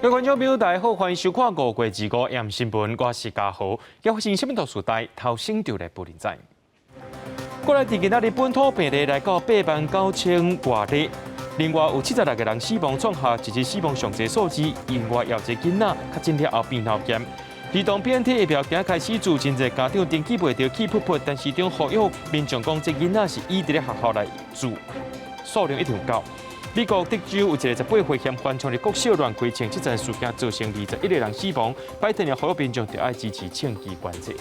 各位觀眾朋友，大家好，歡迎收看五月二五暗新聞，我是嘉豪。今發生啥物大事代，頭先就來報您知。過來，今仔日本土病例來到8萬9千外例，另外有76個人死亡，創下一日死亡上濟數字。另外，有一個囡仔確診了後變腦炎。兒童 BNT 疫苗今開始注，真濟家長登記袂著氣噗噗，但是中呼籲民眾講，這囡仔是以佇咧學校來注，數量一定有夠。美國德州有一個18歲嫌犯衝入國小亂開槍，這陣事件造成21個人死亡。拜登也呼籲民眾著愛支持槍支管制。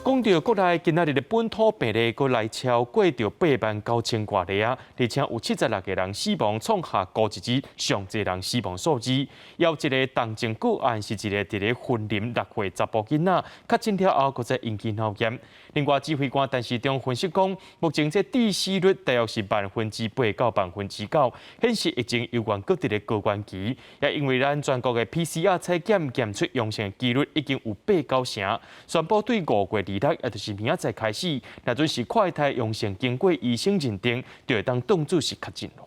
講到國內今仔日的本土病例，閣來超過著8萬9千外例啊，而且有76個人死亡，創下孤一日上濟人死亡數字。有一個重症個案是一個佇咧雲林6歲查埔囡仔，確診了後，閣再引起腦炎。另外，指揮官陳時中分析講，目前這致死率大約是8%到9%，顯示疫情猶原閣佇咧高原期。也因為咱全國的 PCR 採檢檢出陽性的機率已經有八九成，宣布對5月26，也就是明仔載開始，若準是快篩陽性經過醫生認定，就會當當做是確診囉。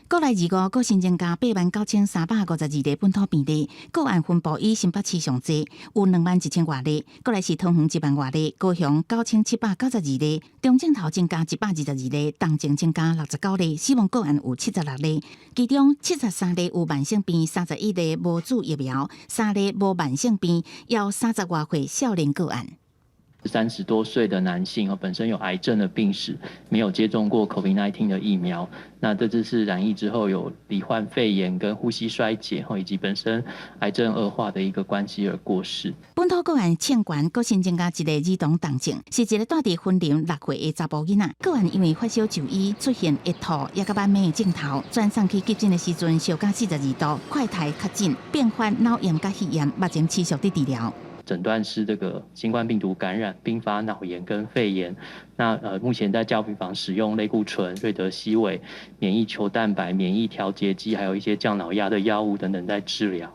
國內二五閣新增加89,352例本土病例，個案分布以新北市上濟，有2萬1千外例；過來是桃園1萬外例，高雄9792例，中正頭增加122例，重症增加69例，死亡個案有76例，其中73例有慢性病，31例無注疫苗，三例無慢性病，有三十外歲少年個案。 30多歲的男性哦，本身有癌症的病史，沒有接種過 COVID-19 的疫苗。那這次是染疫之後有罹患肺炎跟呼吸衰竭，以及本身癌症惡化的一個關係而過世。本土個案衝懸，閣新增加一個兒童重症，是一個蹛佇雲林6歲的查埔囡仔。個案因為發燒就醫，出現會吐，也佮眼的症頭，轉送去急診的時陣，燒到42度，快篩確診，併發腦炎佮肺炎，目前持續佇治療。診斷是這個新冠病毒感染併發腦炎跟肺炎。那目前在加護病房使用類固醇、瑞德西韋、免疫球蛋白、免疫調節劑，還有一些降腦壓的藥物等等在治療。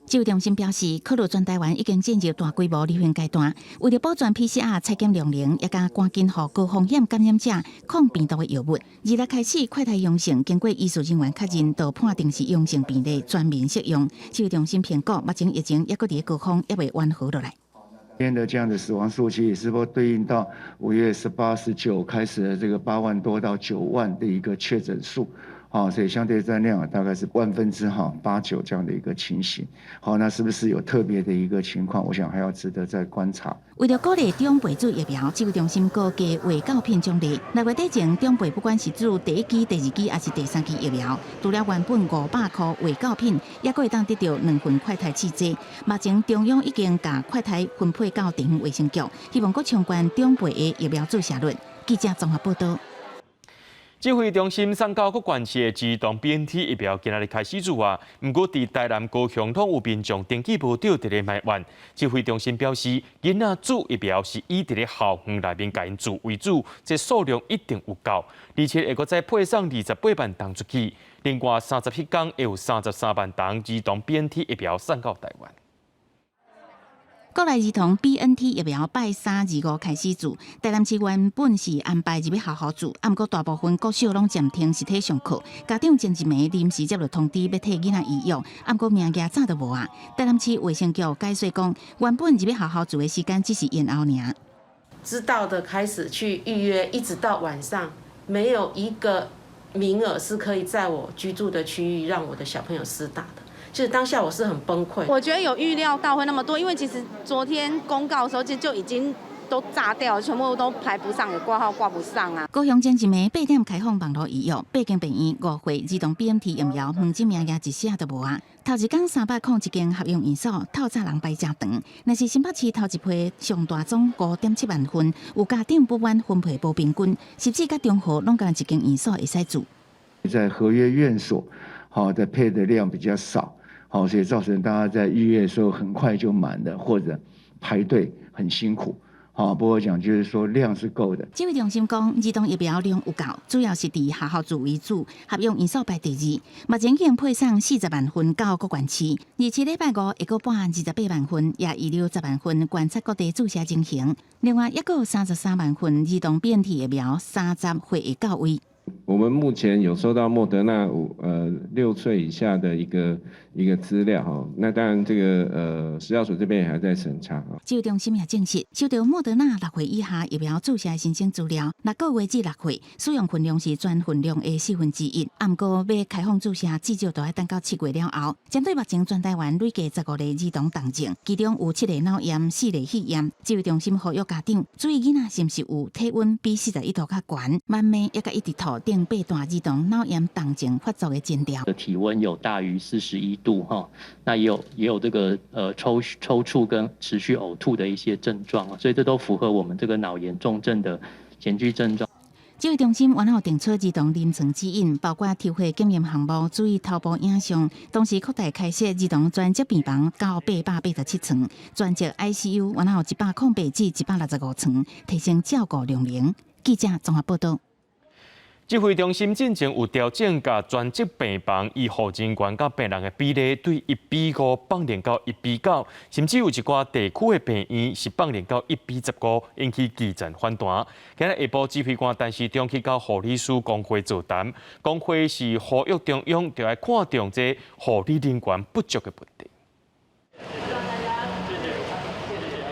指揮中心表示，考慮全台灣已經進入大規模流行階段，為著保全 PCR 採檢量能，也共趕緊予高風險感染者抗病毒的藥物。26開始，快篩陽性，經過醫事人員確認，就判定是陽性病例，全面適用。指揮中心評估，目前疫情猶閣佇高峰，猶未緩和落來。天的這樣的死亡數其實是否對應到5月18、19開始的這個8萬多到9萬的一個確診數？好，所以相對佔量大概是萬分之八九這樣的一個情形。好，那是不是有特別的一個情況？我想還要值得再觀察。為著鼓勵長輩注疫苗，指揮中心閣加衛教片獎勵。6月底前，長輩不管是注第一劑、第二劑，還是第三劑疫苗，除了原本500箍衛教品，猶閣會當得著兩份快篩試劑。目前中央已經共快篩分配到地方衛生局，希望閣衝懸長輩的疫苗注射率。記者綜合報道。指揮中心送到各縣市的兒童 BNT 疫苗今仔日開始注啊，毋過佇台南、高雄攏有民眾登記無著，佇咧埋怨。指揮中心表示，囡仔注疫苗是以佇咧校園內面共𪜶注為主，這數量一定有夠，而且會閣再配送28萬筒出去。另外，37工會有33萬筒兒童 BNT 疫苗送到台灣。國內兒童 BNT 疫苗拜三二五開始注，台南市原本是安排入去學校注，毋過大部分國小攏暫停實體上課，家長前一暝臨時接到通知欲替囡仔預約，毋過名額早就無啊。台南市衛生局解釋講，原本入去學校注的時間只是延後爾。知道的開始去預約，一直到晚上，沒有一個名額是可以在我居住的區域讓我的小朋友施打的。其實當下我是很崩潰。我覺得有預料到會那麼多，因為其實昨天公告的時候，其實就已經都炸掉了，全部都排不上，也掛號掛不上啊。高雄前一暝8點開放網路預約，八間病院5歲兒童 BNT 疫苗門診名額一絲仔都無啊。頭一工301間合用院所，透早人排誠長。若是新北市頭一批上大宗5.7萬份，有家長不滿分配無平均，汐止佮中和攏干焦一間院所會使注。在合約院所，好的配的量比較少。好，所以造成大家在預約的時候很快就滿了，或者排隊很辛苦。好，不過講就是說量是夠的。指揮中心講，兒童疫苗量有夠，主要是佇學校注為主，合用院所排第二。目前已經配送40萬份到各縣市，而且禮拜五會閣撥28萬份，也預留10萬份觀察各地注射情形。另外，猶閣有33萬份兒童 BNT 疫苗，30歲會到位。我們目前有收到莫德納6歲以下的一個資料哈，那當然這個食藥署這邊也還在審查。指揮中心也證實，收到莫德納六歲以下疫苗注射申請資料，6個月至六歲，使用分量是全份量的1/4。毋過欲開放注射，至少都愛等到7月了後。針對目前全台灣累計15例兒童重症，其中有七例腦炎、四例肺炎。指揮中心呼籲家長注意囡仔是毋是有體溫比41度較懸、慢慢抑閣一直吐等八大兒童腦炎重症發作的徵兆。的體溫有大於41度哈，那也有這個抽搐跟持續嘔吐的一些症狀，所以這都符合我們這個腦炎重症的前驅症狀。指揮中心原有定出兒童臨床指引，包括抽血檢驗項目，注意頭部影像，同時擴大開設兒童專責病房到887床，專責 ICU 原有108至165床，提升照顧量能。記者綜合報道。指揮中心進前有調整，共專責病房醫護人員佮病人的比例對1比5放量到1比9，甚至有一寡地區的病院是放量到1比15，引起基層反彈。今日下晡指揮官陳時中去佮護理師公會座談，公會是呼籲中央著愛看重這護理人員不足的問題。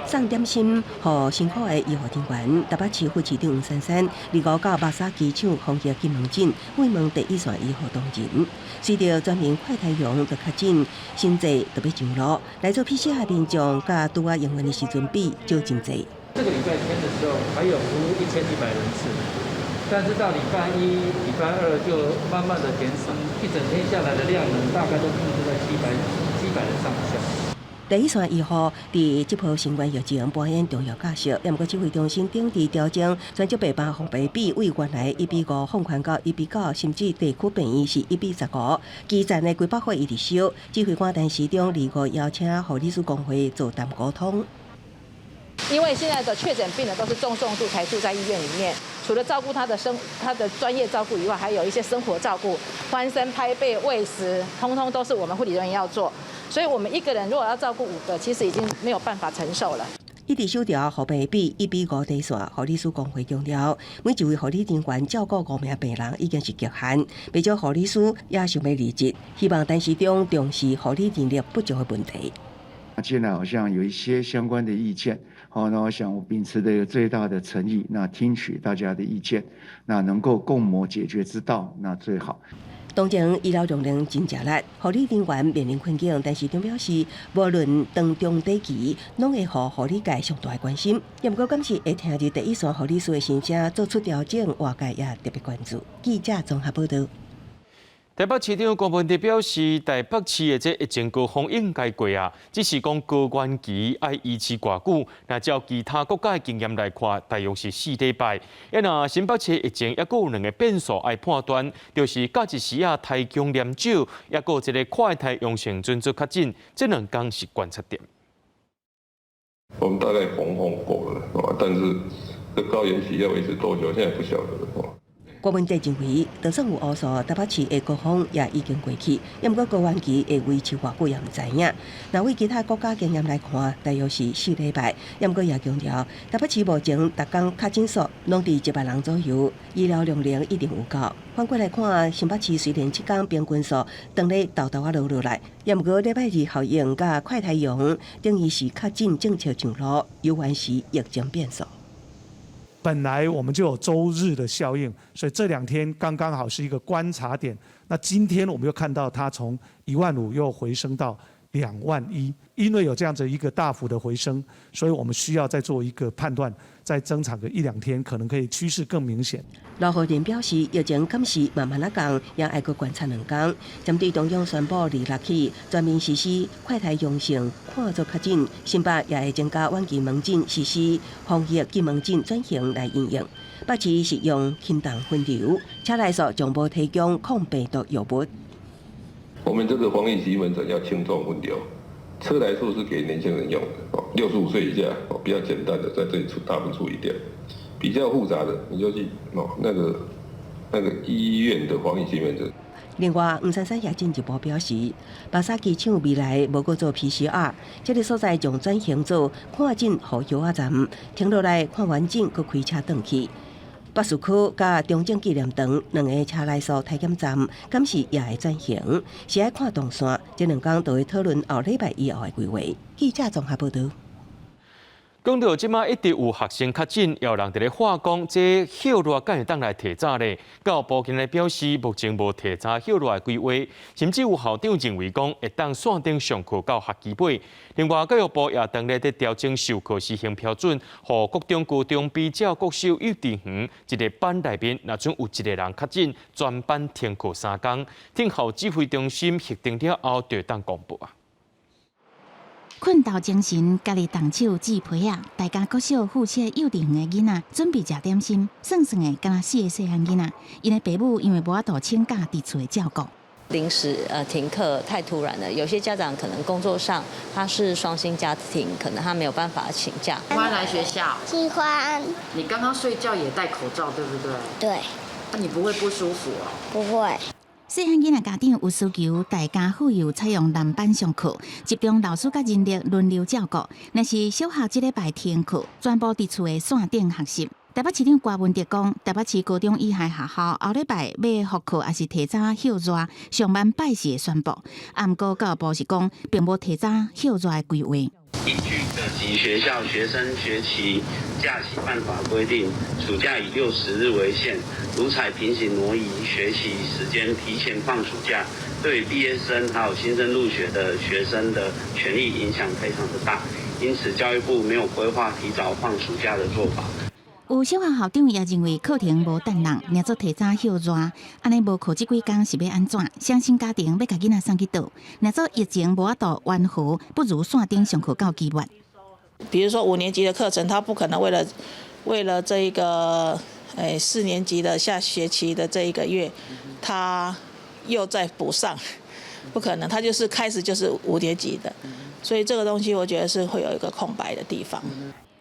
送點心予辛苦的醫護人員，台北市副市長黃珊珊，二五到白沙機場防疫檢門診，慰問第一線醫護同仁。隨著全民快篩陽著確診，新濟著欲上路來做 PCR 民眾，佮拄仔營運的時陣比少真濟。這個禮拜天的時候，還有服務1100人次，但是到禮拜一、禮拜二就慢慢的減少，一整天下來的量能大概都控制在700人上下。第一線醫護佇這波新冠疫情扮演重要角色，毋過指揮中心頂佇調整專責病房防備比為原來1比5放寬到1比9，甚至地區病院是1比15。基層的規百貨一直燒，指揮官陳時中二五邀請護理師公會座談溝通。因為現在的確診病人都是中重度才住在醫院裡面，除了照顧他的生他的專業照顧以外，還有一些生活照顧、翻身、拍背、餵食，通通都是我們護理人員要做。所以，我們一個人如果要照顧五個，其實已經沒有辦法承受了。一直守著護病比1比5底線，護理師公會強調，每一位護理人員照顧五名病人已經是極限，不少護理師也想欲離職，希望陳時中重視護理人力不足的問題。進來好像有一些相關的意見，好，那我想我秉持的最大的誠意，那聽取大家的意見，那能夠共謀解決之道，那最好。當前醫療量能真吃力，護理人員面臨困境，陳時中表示，無論長中短期，攏會予護理界上大的關心。也毋過，敢是會聽入第一線護理師的心聲，做出調整，外界也特別關注。記者綜合報道。台北市長柯文哲表示，台北市的這疫情高峰應該過啊，只是講高原期愛維持偌久。若照其他國家的經驗來看，大約是4禮拜。若新北市疫情猶閣有兩個變數愛判斷，就是假日時仔篩檢量少，抑閣有一個快篩陽性準則較緊，這兩工是觀察點。我們大概紅紅過了，但是這高原期要維持多久，現在不曉得。郭文哲認為，就算有烏數，台北市的高峰也已經過去，毋過高原期會維持偌久也毋知影。若為其他國家經驗來看，大約是4禮拜。毋過也強調，台北市目前逐工確診數攏佇1萬人左右，醫療量能一定有夠。反過來看，新北市雖然七工平均數當咧沓沓仔落落來，也毋過禮拜二效應佮快篩陽，等於是確診政策上路，猶原是疫情變數。本來我們就有週日的效應，所以這兩天剛剛好是一個觀察點。那今天我們又看到它從1.5萬又回升到2.1萬，因為有這樣子一個大幅的回升，所以我們需要再做一個判斷，再增長個一兩天，可能可以趨勢更明顯。劉和仁表示，疫情敢是慢慢仔降，也愛閣觀察兩工。針對中央宣布二六起全面實施快篩陽性看做確診，新北也會增加遠距門診實施防疫進門診轉型來因應。北市是用輕重分流，車來說將無提供抗病毒藥物。我們這個防疫型門診要輕重分流，車來數是給年輕人用的，哦，65歲以下哦，比較簡單的在這裡處大部分處理掉，比較複雜的你就去哦那個醫院的防疫型門診。另外，黃珊珊也進一步表示，白沙機場未來無閣做 PCR，這個所在將轉型做看診予藥仔站，停落來看完診，閣開車轉去。北市區佮中正紀念堂兩个車來素體檢站，敢是也會轉型，是愛看動線。這兩工就會討論後禮拜以後的規劃。記者綜合報導。講到這馬一直有學生確診，有人佇咧話講，這歇熱敢會當來提早咧？教育部今日表示，目前無提早歇熱的規劃，甚至有校長認為講會當線頂上課到學期尾。另外，教育部也當咧佇調整授課時限標準，予國中、高中比照國小、幼稚園一个班內面，若準有一个人確診，全班停課三工。聽候指揮中心核定了後，就會當公布啊。睏到精神，家己動手織被仔。大家國小附設幼稚園的囡仔準備食點心，算算的，敢若四个細漢囡仔，𪜶的爸母因為無法度請假佇厝照顧。臨時停課太突然了，有些家長可能工作上他是雙薪家庭，可能他沒有辦法請假。喜歡來學校？喜歡。你剛剛睡覺也戴口罩，對不對？對。那你不會不舒服哦？不會。細漢囡仔家長有需求，大家婦幼採用輪班上課，集中老師佮人力輪流照顧。若是小學這禮拜停課，全部佇厝的線頂學習。台北市長柯文哲講，台北市高中以下學校後禮拜欲復課，抑是提早歇熱，上晚拜四會宣布。啊，毋過教育部是講，並無提早歇熱的規劃。依據各級學校學生學期假期辦法規定，暑假以60日為限，如採平行挪移學習時間，提前放暑假，對畢業生還有新生入學的學生的權益影響非常的大。因此，教育部沒有規劃提早放暑假的做法。有小學校長也認為課程無等人，若做提早歇熱，按呢無課這幾工是欲按怎？雙薪家庭欲共囡仔送去佗？若做疫情無法度緩和，不如線頂上課到期末。比如說五年級的課程，他不可能為了這一個4年級的下學期的這一個月，他又再補上，不可能，他就是開始就是五年級的，所以這個東西我覺得是會有一個空白的地方。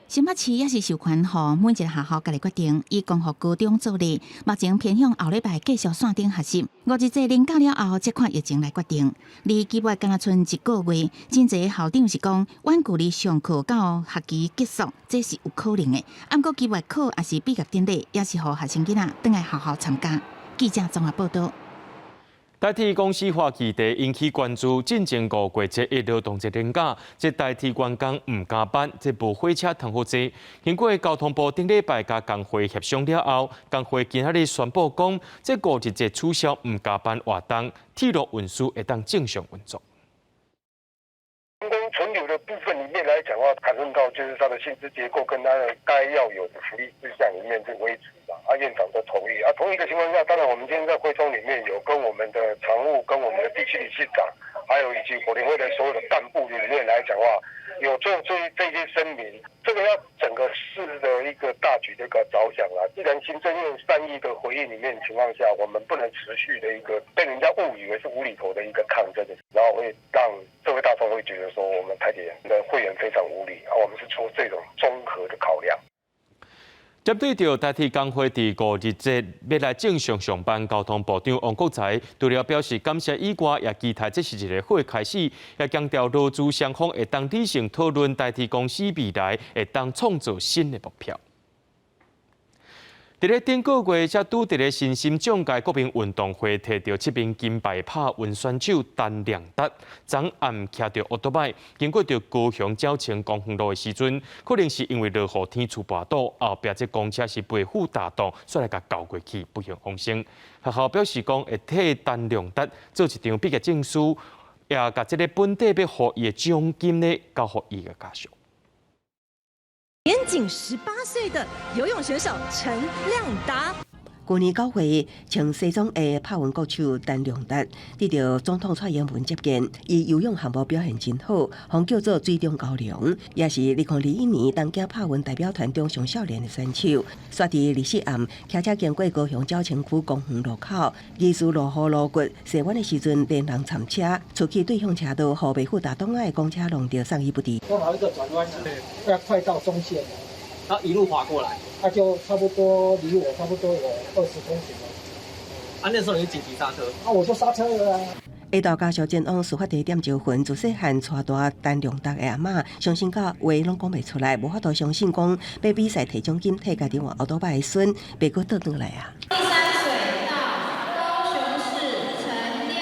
新北市也是授權予每一個學校家己決定，以光復高中做例，目前偏向後禮拜繼續線頂學習。五日節連假了後，才看疫情來決定。離期末敢若賰一個月，真濟校長是講，遠距離上課到學期結束，這是有可能的。毋過期末考抑是畢業典禮，也是予學生囡仔轉來學校參加。記者綜合報導。台鐵公司化議題引起關注，進前五月初一勞動節連假，這台鐵員工毋加班，這無火車通好坐。經過交通部頂禮拜佮工會協商了後，工會今仔日宣布講，這五日節取消毋加班活動，鐵路運輸會當正常運作。員工存留的部分裡面來講的話，談論到就是他的薪資結構跟他的該要有的福利事項裡面是維持的，啊，院長都同意啊，同意的情況下，當然我們今天在會中裡面有跟我們的常務、跟我們的地區理事長，還有以及火聯會的所有的幹部裡面來講的話，有做這些聲明，這個要整個市的一個大局的一個着想啊。既然行政院善意的回應裡面情況下，我們不能持續的一個被人家誤以為是無厘頭的一個抗爭，然後會讓社會大眾會覺得說我們台鐵的會員非常無理啊，我們是做這種綜合的考量。針對著台鐵工會佇五日節欲來正常上班，交通部長王國材除了表示感謝以外，也期待這是一個好開始，也強調勞資雙方會當理性討論台鐵公司未來會當創造新的目標。佇咧頂個月，才拄佇咧新心獎界國民運動會摕著七面金牌拍運選手陳亮達，昨暗騎著歐多擺，經過著高雄鳥情公園路的時陣，可能是因為落雨天厝跋倒，後壁這公車是袂赴踏擋，煞來共鉤過去，不幸往生。學校表示講會替陳亮達做一張畢業證書，也共這个本底欲予伊的獎金呢，交予伊的家屬。年僅18歲的游泳選手陳亮達。舊年9月，穿西裝的拍運國手陳亮達得著總統蔡英文接見，伊游泳項目表現真好，予叫做水中蛟龍，也是2021年東京拍運代表團中上少年的選手。煞佇24暗，騎車經過高雄鳥清區公園路口，疑似落雨路骨，洗彎的時陣連人摻車，出去對向車道，予袂赴踏擋的公車撞著送醫不治。剛好一個轉彎，要快到中線了，他一路滑過來，他就差不多離我差不多有20公尺了。啊，那時候你緊急剎車？啊，我就剎車了啊。下晝家屬前往事發地點招魂，自細漢帶大陳亮達的阿嬤，傷心到話攏講袂出來，無法度相信講欲比賽提獎金替家己換歐多擺的孫，袂閣倒轉來啊。第三水道高雄市陳亮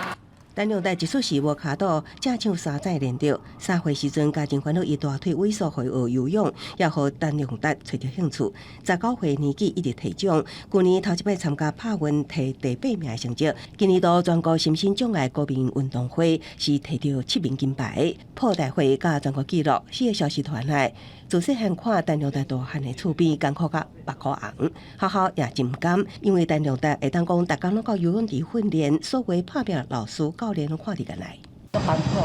達。陳亮達一出世無跤肚，正像三指連著。3歲時陣，家庭煩惱伊大腿萎縮，予伊學游泳，也予陳亮達揣著興趣。19歲年紀一直提獎，舊年頭一擺參加帕運提第八名的成績。今年度全國身心障礙國民運動會是提著七面金牌，破大會佮全國紀錄。四个消息傳來，自細漢看陳亮達大漢的厝邊艱苦甲目箍紅，學校也真毋甘，因為陳亮達會當講，逐工攏到游泳池訓練，所有拍拚老師教練攏看佇眼內。足艱苦，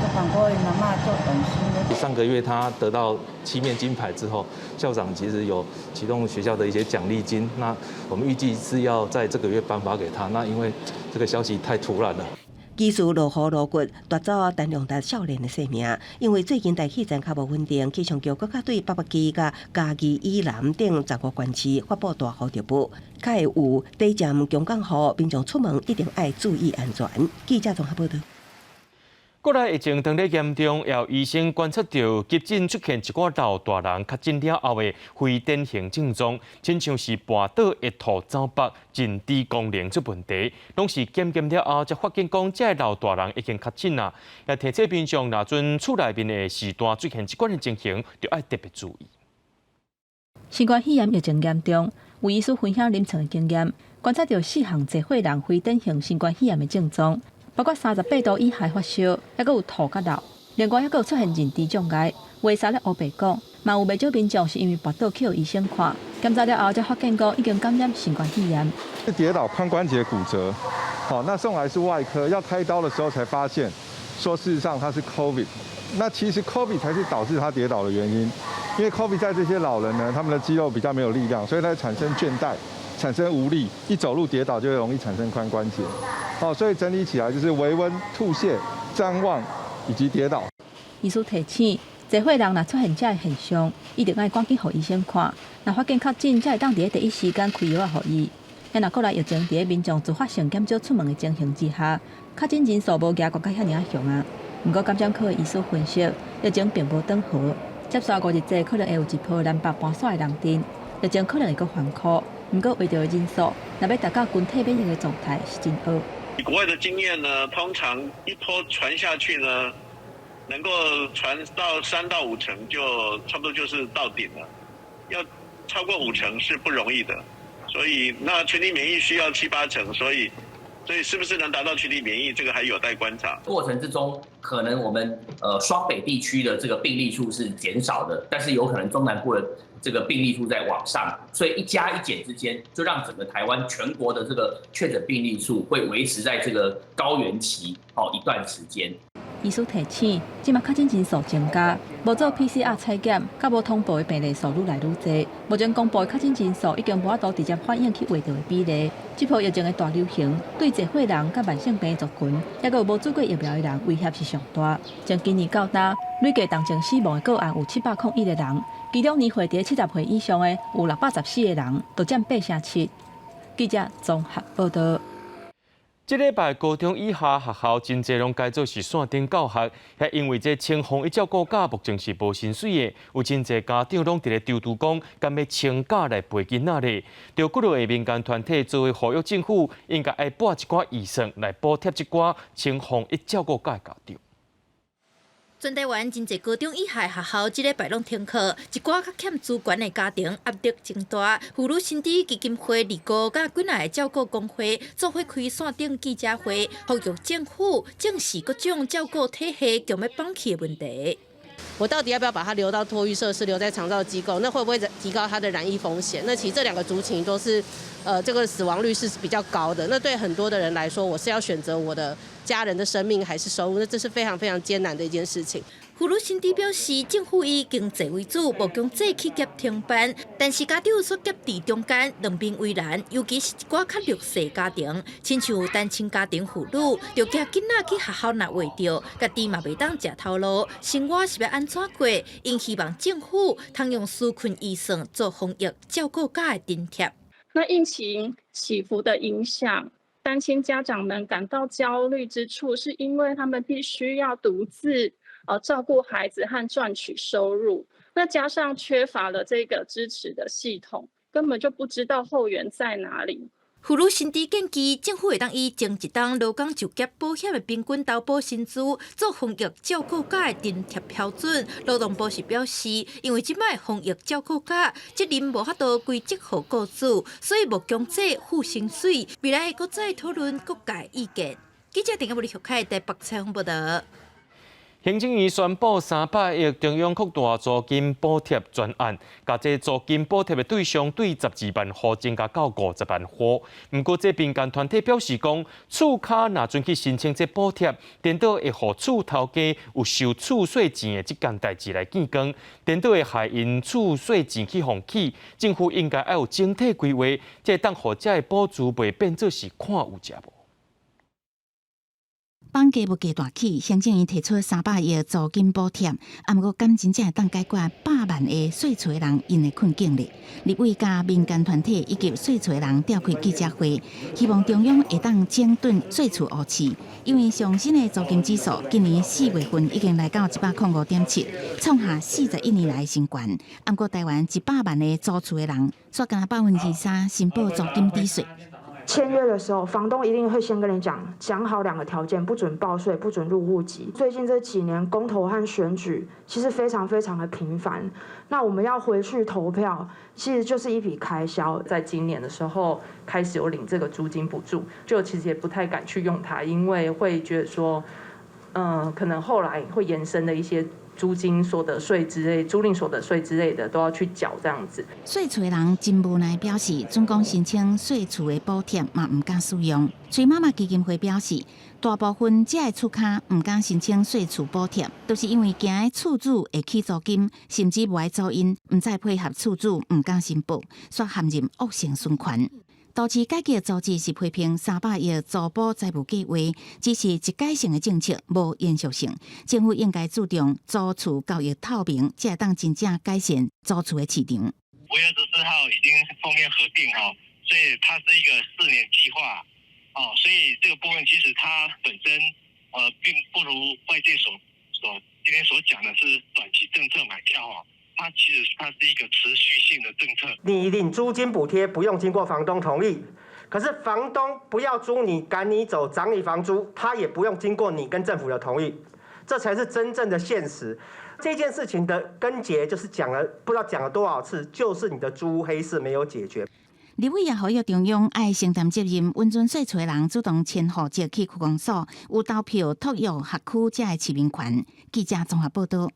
足艱苦，𪜶阿嬤足用心的。上個月他得到七面金牌之後，校長其實有啟動學校的一些獎勵金，那我們預計是要在這個月頒發給他。那因為這個消息太突然了。技術落雨落骨奪走陳亮達少年的性命，因為最近大氣層較無穩定，氣象局閣較對北北基佮嘉義以南等15個縣市發布大雨特報，較會有短暫強降雨，民眾出門一定愛注意安全。記者綜合報道。國內疫情當咧嚴重，也有醫生觀察著急診出現一寡老大人確診了後的非典型症狀，親像是跋倒、會吐、走腹、認知功能出問題，攏是檢驗了後才發現講這个老大人已經確診啦。也提醒民眾，若陣厝內面的時段出現這款的情形，就愛特別注意。新冠肺炎疫情嚴重，有醫師分享臨床的經驗，觀察著四項濟歲人非典型新冠肺炎的症狀。包括38度以下發燒，抑閣有吐佮流，另外抑閣有出現認知障礙，話啥咧烏白講，嘛有袂少民眾是因為跋倒去予醫生看，檢查了後才發現講已經感染新冠肺炎。是跌倒髖關節骨折，好，那送來是外科，要開刀的時候才發現，說事實上他是 COVID，那其實 COVID 才是導致他跌倒的原因，因為 COVID 在這些老人呢，他們的肌肉比較沒有力量，所以他產生倦怠，產生無力，一走路跌倒就會容易產生髖關節。哦，所以整理起來就是微溫、吐瀉、譫妄以及跌倒。醫師提醒，濟歲人若出現這个現象，一定愛趕緊予醫生看。若發現確診，才會當佇咧第一時間開藥仔予伊。啊，若國內疫情佇咧民眾自發性減少出門的情形之下，確診人數無夯閣較遐爾仔凶啊。毋過感染科的醫師分析，疫情並無轉好，接紲五日內可能會有一波南北搬徙的人陣，疫情可能會閣反撲。毋過為著人數，若欲達到群體免疫的狀態是真學。以國外的經驗呢，通常一波傳下去呢，能夠傳到3到5成，就差不多就是到頂了。要超過五成是不容易的，所以那群體免疫需要七八成，所以是不是能達到群體免疫，這個還有待觀察。過程之中，可能我們雙北地區的這個病例數是減少的，但是有可能中南部的這個病例數在往上，所以一加一減之間，就讓整個台灣全國的這個確診病例數會維持在這個高原期哦一段時間。醫師提醒，這馬確診人數增加，無做 PCR 採檢，佮無通報的病例數愈來愈濟。目前公布的確診人數已經無法度直接反映去畫著的比例。這波疫情的大流行，對濟歲人佮慢性病的族群，抑閣有無注過疫苗的人，威脅是上大。從今年到今，累計重症死亡的個案有701個人，其中年歲佇70歲以上的有614個人，都佔8成7。記者綜合報道。這禮拜高中以下學校真濟攏改做是線頂教學，也因為這青防一照顧假目前是無薪水的，有真濟家長攏佇咧躊躇講，敢欲請假來陪囡仔咧。著幾落个民間團體做伙呼籲政府，應該愛撥一寡預算來補貼這寡青防一照顧假的家長。全台灣真濟高中以下學校，這禮拜攏停課，一寡較欠資源的家庭壓力真大。婦女新知基金會二哥佮幾若个照顧工會做伙開線頂記者會，呼籲政府正視各種照顧體系強欲放棄的問題。我到底要不要把他留到托育設施，留在長照機構？那會不會提高他的染疫風險？那其實這兩個族群都是，這個死亡率是比較高的。那對很多的人來說，我是要選擇我的家人的生命還是收入？那這是非常非常艱難的一件事情。婦女新知表示，政府以經濟為主，無強制去夾停班，但是家長煞夾佇中間，兩邊為難，尤其是一寡較弱勢家庭，親像單親家庭婦女，著驚囡仔去學校若秽著，家己嘛袂當食頭路，生活是欲按怎過？𪜶希望政府通用紓困預算做防疫照顧假的津貼。那疫情起伏的影響，單親家長們感到焦慮之處，是因為他們必須要獨自照顧孩子和賺取收入，那加上缺乏了這個支持的系統，根本就不知道後援在哪裡。婦女薪資建議，政府會當以前一冬勞工就業保險的平均投保薪資做防疫照顧假的津貼標準。勞動部是表示，因為這擺防疫照顧假責任無法度歸責予雇主，所以無強制付薪水。未來會閣再討論各界意見。記者鄭家無陸開台北採訪報道。行政院宣布300億中央擴大租金補貼專案，共這租金補貼的對象對12萬戶增加到50萬戶。毋過，這民間團體表示講，厝跤若準去申請這補貼，顛倒會予厝頭家有收厝稅錢的這件代誌來見光，顛倒會害𪜶厝稅錢去予起。政府應該愛有整體規劃，才會當予這个補助袂變做是看有食無。放假物價大起，行政院提出300億租金補貼，啊，毋過敢真正會當解決百萬个細厝的人𪜶的困境咧？立委佮民間團體以及細厝的人召開記者會，希望中央會當整頓細厝烏市，因為上新的租金指數今年4月份已經來到105.7，創下41年來新高。啊，毋過台灣100萬个租厝的人，煞干焦3%申報租金抵稅。簽約的時候，房東一定會先跟你講，講好兩個條件，不准報稅，不准入戶籍。最近這幾年公投和選舉其實非常非常的頻繁，那我們要回去投票，其實就是一筆開銷。在今年的時候開始有領這個租金補助，就其實也不太敢去用它，因為會覺得說，可能後來會延伸的一些租金所得稅之類、租賃所得稅之類的都要去繳，這樣子。細厝的人真無奈表示，準講申請細厝的補貼嘛毋敢使用。崔媽媽基金會表示，大部分這个厝跤毋敢申請細厝補貼，都是因為驚厝主會起租金，甚至無愛租𪜶，毋再配合厝主，毋敢申報，煞陷入惡性循環。都市改革組織是批評300億租補債務計劃，只是一改性的政策，無延續性。政府應該注重租厝交易透明，才會當真正改善租厝的市場。5月24號已經封面核定哈，所以它是一個4年計劃，哦，所以這個部分其實它本身並不如外界所今天所講的是短期政策買票哦。它其實它是一個持續性的政策。你領租金補貼不用經過房東同意，可是房東不要租你，趕你走，漲你房租，他也不用經過你跟政府的同意，這才是真正的現實。這件事情的根結就是講了，不知道講了多少次，就是你的租屋黑市沒有解決。立委也呼籲中央愛承擔責任，允准細厝的人主動遷戶籍去區公所，有投票托育學區遮的市民權。記者綜合報道。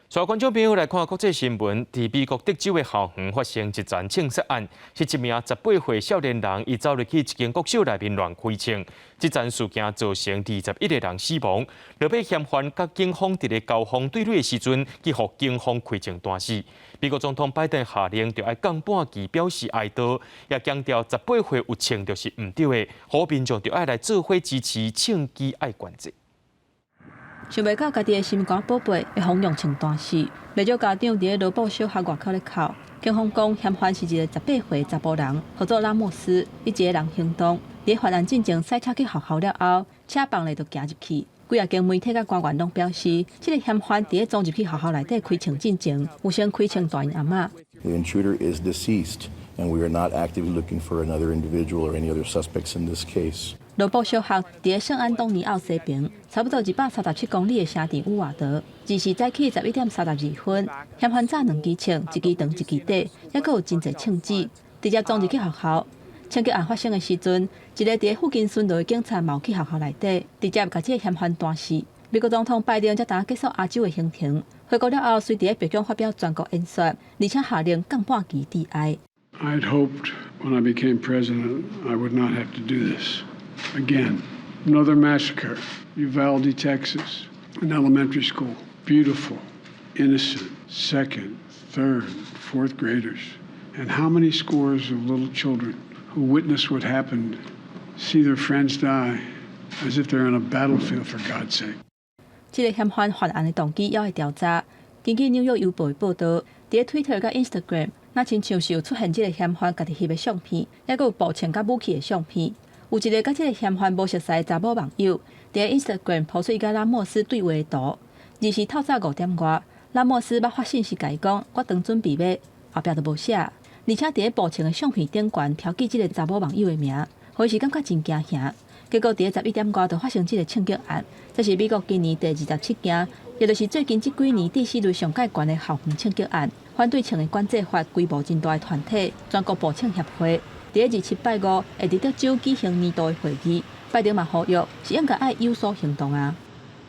帶觀眾朋友來看國際新聞，佇美國德州的校園發生一場槍殺案，是一名18歲少年人，伊走入去一間國小內面亂開槍，這場事件造成21個人死亡。落尾嫌犯佮警方佇咧交鋒對壘的時陣，去予警方開槍彈死。美國總統拜登下令著愛降半旗表示哀悼，也強調18歲有槍就是毋對的，呼民眾著愛來做伙支持槍支愛管制。想袂到家己的心肝寶貝會予用槍彈死，袂少家長佇咧羅布小學外口咧哭。警方講，嫌犯是一個18歲查埔人，號做拉莫斯，伊一个人行動。佇犯案進前，駛車去學校了後，車放咧就行入去。幾仔間媒體佮官員攏表示，這个嫌犯佇咧衝入去學校內底開槍進前，有先開槍彈𪜶阿嬤。 The intruder is deceased, and we are not actively looking for another individual or any other suspects in this case. 羅布小學佇咧聖安東尼奧西邊，差不多237公里的城鎮烏瓦德。二時早起11點32分，嫌犯揸兩支槍，一支長一支短，猶閣有真濟槍支，直接衝入去學校。槍擊案發生的時陣，一个佇咧附近巡邏的警察嘛有去學校內底，直接共這个嫌犯彈死。美國總統拜登才剛結束亞洲的行程，回國了後，隨佇咧白宮發表全國演說，而且下令降半旗致哀。 I had hoped when I became president I would not have to do this again. Another massacre, Uvalde, Texas, an elementary school, beautiful, innocent, second, third, fourth graders. And how many scores of little children who witnessed what happened, see their friends die as if they're on a battlefield, for God's sake. 這个嫌犯犯案的動機猶會調查。根據紐約郵報的報導，佇咧 Twitter 佮 Instagram，若親像是有出現這个嫌犯家己翕的相片，猶閣有步槍佮武器的相片。有一個佮這个嫌犯無熟似的查某網友，佇 Instagram 鋪出伊佮拉莫斯對話的圖。二是透早5點外，拉莫斯捌發信息共伊講，我當準備欲，後壁就無寫。而且佇咧步槍的相片頂懸標記這个查某網友的名，予伊是感覺真驚嚇。結果佇咧11點外就發生這个槍擊案，這是美國今年第27件，也就是最近這幾年致死率上蓋懸的校園槍擊案。反對槍的管制法規模真大的團體全國步槍協會，佇咧27拜五會佇德州舉行年度的會議。拜登嘛呼籲是應該愛有所行動啊。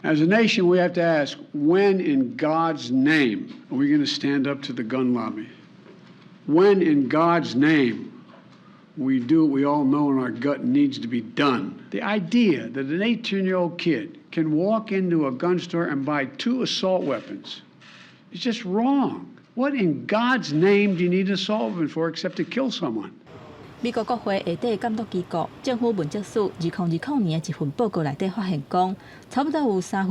As a nation, we have to ask, when in God's name are we going to stand up to the gun lobby? When in God's name we do what we all know in our gut needs to be done? The idea that an 18-year-old kid can walk into a gun store and buy two assault weapons is just wrong. What in God's name do you need an assault weapon for except to kill someone? 美國國會下底監督機構政府問責署2020年的一份報告內底發現講，差不多有2/3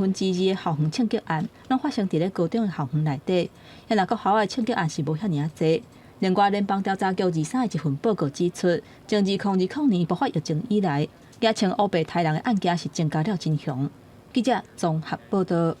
的校園槍擊案，攏發生佇咧高中的校園內底。若國校的槍擊案是無遐爾仔濟。另外，聯邦調查局23的一份報告指出，從2020年爆發疫情以來，舉槍烏白刣人的案件是增加了真兇。記者綜合報導。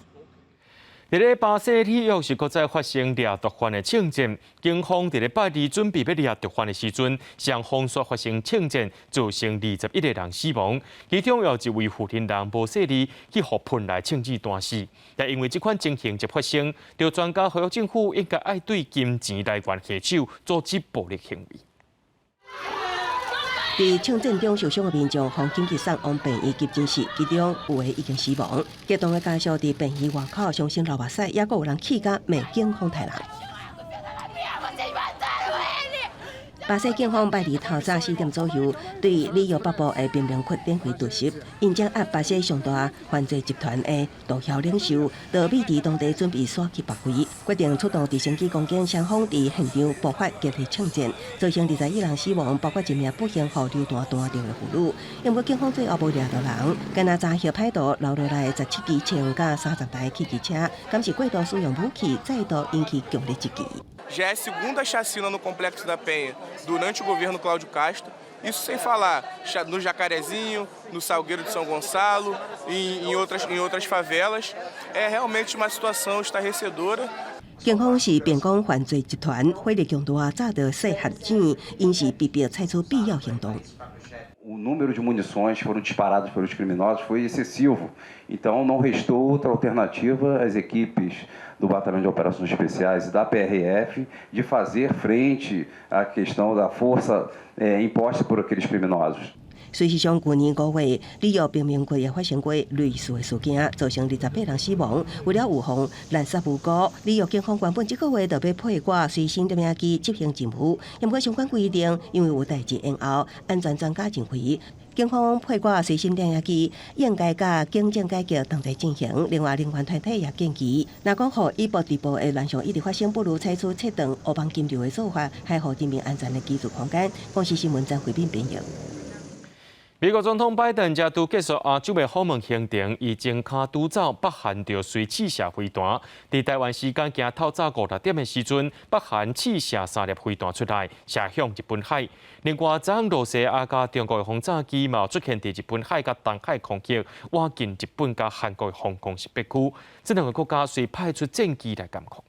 佇咧巴西里約是閣再發生掠毒販的槍戰，警方佇咧拜二準備欲掠毒販的時陣，雙方煞發生槍戰，造成21個人死亡，其中有一位負責人無細膩去予噴來槍子彈死。但因為這款情形一發生，著專家呼籲政府應該愛對金錢來源下手，阻止暴力行為。佇槍戰中受傷的民眾，予緊急送往病院急診室，其中有的已經死亡。激動的家屬佇病院外口傷心流目屎，猶閣有人氣甲罵警方刣人。巴西警方拜二透早4點左右，對里約北部的貧民窟展開突襲，𪜶掌押巴西上大犯罪集團的毒梟領袖，就秘佇當地準備徙去別位，決定出動直升機攻擊，雙方佇現場爆發激烈槍戰，造成21人死亡，包括一名不幸予榴彈彈著的婦女。毋過警方最後無掠著人，干焦查獲歹徒留落來17支槍佮30台汽機車，敢是過度使用武器，再度引起強烈質疑。 Já é a segunda chacina no Complexo da Penha durante o governo Cláudio Castro. Isso sem falar no Jacarezinho, no Salgueiro de São Gonçalo, em outras favelas. É realmente uma situação estarrecedora. 警方是辯講犯罪集團火力強大，早就設陷阱，𪜶是被迫採取必要行動。 O número de munições foram disparadas pelos criminosos foi excessivo. Então, não restou outra alternativa às equipes do Batalhão de Operações Especiais e da PRF de fazer frente à questão da força imposta por aqueles criminosos. 事實上，去年5月，里約貧民窟也發生過類似的事件，造成28人死亡。為了預防濫殺無辜，里約警方原本這個月就欲配掛隨身攝影機執行任務，毋過相關規定因為有代誌延後，安全專家認為，警方配掛隨身攝影機應該佮警政改革同齊進行。另外，人權團體也建議，若講予以暴制暴的亂象一直發生，不如採取切斷烏幫金流的做法，開放人民安全的居住空間。公視新聞張惠敏編譯。美國總統拜登才拄結束亞洲的訪問行程，伊前跤拄走北韓就隨試射飛彈。佇台灣時間今透早5、6點的時陣，北韓試射三粒飛彈出來，射向日本海。另外，昨昏羅西亞佮中國的轟炸機嘛出現佇日本海佮東海空域，倚近日本佮韓國的防空識別區。這兩個國家遂派出戰機來監控。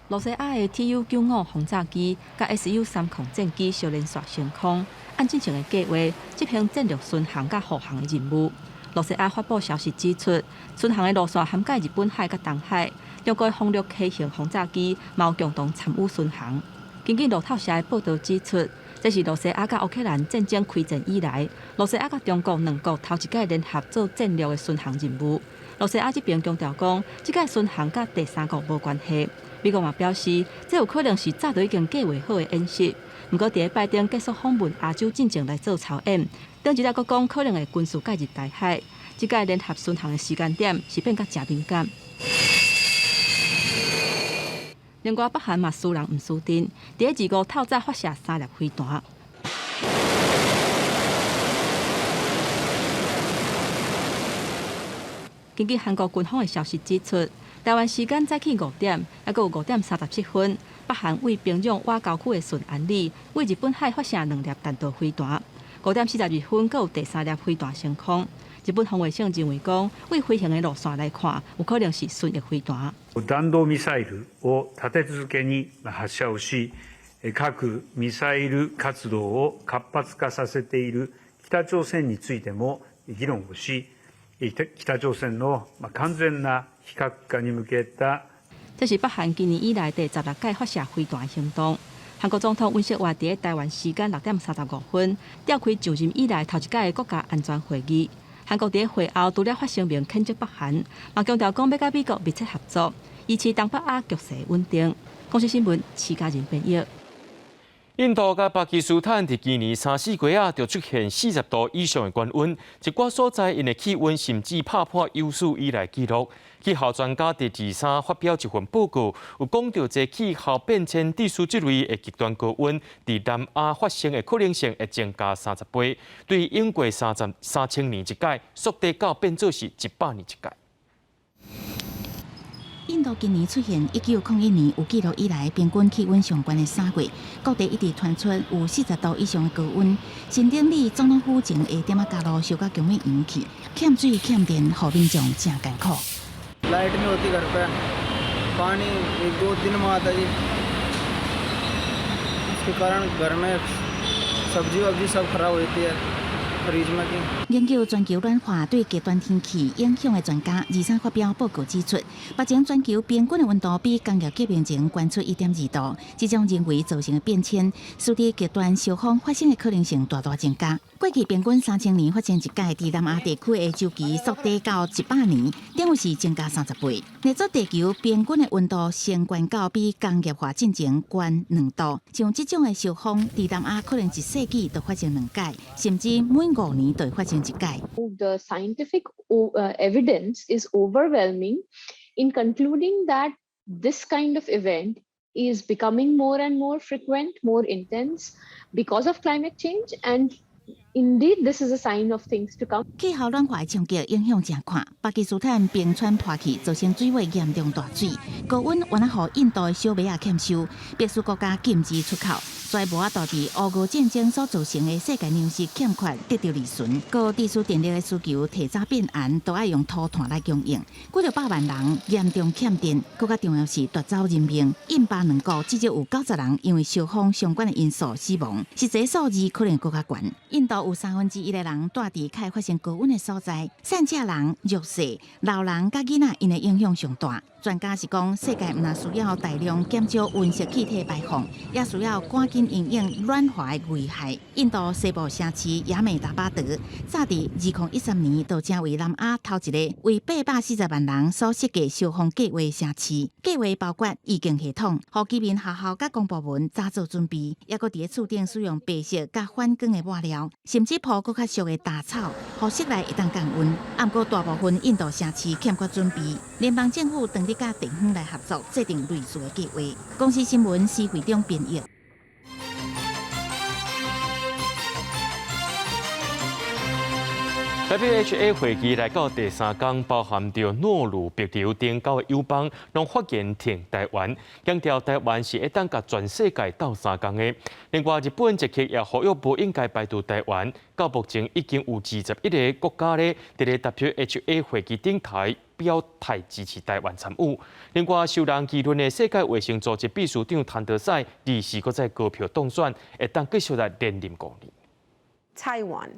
羅西亞的 TU-95轟炸機佮 SU-30戰機相連續升空，按進前的計劃執行戰略巡航佮護航的任務。羅西亞發布消息指出，巡航的路線涵蓋日本海佮東海，中國風掠 K 型轟炸機嘛有共同參與巡航。根據路透社的報導指出，這是羅西亞佮烏克蘭戰爭開戰以來，羅西亞佮中國兩國頭一擺聯合做戰略的巡航任務。羅西亞這邊強調講，這擺巡航佮第三國無關係。美國嘛表示，這有可能是早就已經計劃好的演習。毋過，佇咧拜登結束訪問亞洲進前來做操演，頂一日閣講可能會軍事介入台海。這擺聯合巡航的時間點是變甲誠敏感。另外，北韓嘛輸人毋輸陣，佇咧25透早發射三粒飛彈。根據韓國軍方的消息指出，台灣時間早起5點，猶閣有5點37分，北韓位平壤瓦溝區的順安里，對日本海發射兩粒彈道飛彈。5點42分，閣有第三粒飛彈升空。日本防衛省認為講，對飛行的路線來看，有可能是巡弋飛彈。弾道ミサイルを立て続けに発射をし、核・ミサイル活動を活発化させている北朝鮮についても議論をし、北朝鮮の完全な非核化に向けた。這是北韓今年以來第16屆發射飛彈行動。韓國總統尹錫悅佇台灣時間6點35分召開上任以來頭一屆的國家安全會議。韓國佇會後除了發聲明譴責北韓，嘛強調講欲佮美國密切合作，維持東北亞局勢穩定。公視新聞，徐家仁編譯。印度佮巴基斯坦佇今年三四月仔，就出現40度以上的高溫，一寡所在𪜶的氣溫甚至拍破有史以來紀錄。氣候專家佇二三發表一份報告，有講著這氣候變遷致使這類的極端高溫，佇南亞發生的可能性會增加30倍，對應過3000年一擺，縮短到變做是100年一擺。印度今年出現1901年有記錄以來平均氣溫上懸的3月，各地一直傳出有40度以上的高溫。新德里總統府前下點仔加路燒甲強欲溶去，欠水欠電，予民眾誠艱苦。 Light नहीं होती घर पे, पानी एक दो दिन में आता जी। उसके कारण घर में सब्जी वब्जी सब खराब होती है फ्रिज में की。研究全球暖化對極端天氣影響的專家，二三發表報告指出，目前全球平均的溫度比工業革命前懸出1.2度，這種人為造成的變遷，使得極端燒風發生的可能性大大增加。過去平均3000年發生一擺，佇南亞地區的週期縮短到100年，等於是增加30倍。若做地球平均的溫度升懸到比工業化進前懸2度，像這種的燒風，佇南亞可能一世紀就發生兩擺，甚至每5年就會發生一擺。 The scientific evidence is overwhelming in concluding that this kind of event is becoming more and more frequent, more intense because of climate change, and indeed this is a sign of things to come. 氣候暖化的衝擊影響誠闊，巴基斯坦冰川破去，造成水位嚴重大水，高溫猶若予印度的小麥仔欠收，迫使國家禁止出口，所以無法度佇烏俄戰爭所造成的世界糧食欠缺得著利潤。閣致使電力的需求提早變絚，都愛用土炭來供應，幾若百萬人嚴重欠電。閣較重要是奪走人命，印巴兩國至少有90人因為燒風相關的因素死亡，實際數字可能閣較懸。印度有1/3的人蹛佇較會發生高溫的所在，散赤人、弱勢、老人佮囡仔，𪜶的影響上大。專家是講，世界毋但需要大量減少溫室氣體排放，也需要趕緊因應暖化的危害。印度西部城市亞美達巴德，早佇2013年就成為南亞頭一个為840萬人所設計消防計畫城市。計畫包括預警系統，予居民學校佮公部門早做準備，抑閣佇咧厝頂使用白色佮反光的抹料，甚至鋪閣較俗的稻草，予室內會當降溫。啊，毋過大部分印度城市欠缺準備，聯邦政府當日佮地方來合作，制定類似的計劃。公視新聞施會長編譯。 WHA 會議來到第三天，包含著諾魯、帛琉等九个友邦，攏發言挺台灣，強調台灣是會當佮全世界鬥相共的。另外，日本、捷克也呼籲無應該排除台灣。到目前已經有21個國家咧，佇咧 WHA 會議頂頭表態支持台灣參與。另外，受人議論的世界衛生組織秘書長譚德塞，24閣再高票當選，會當繼續來連任5年。 Taiwan.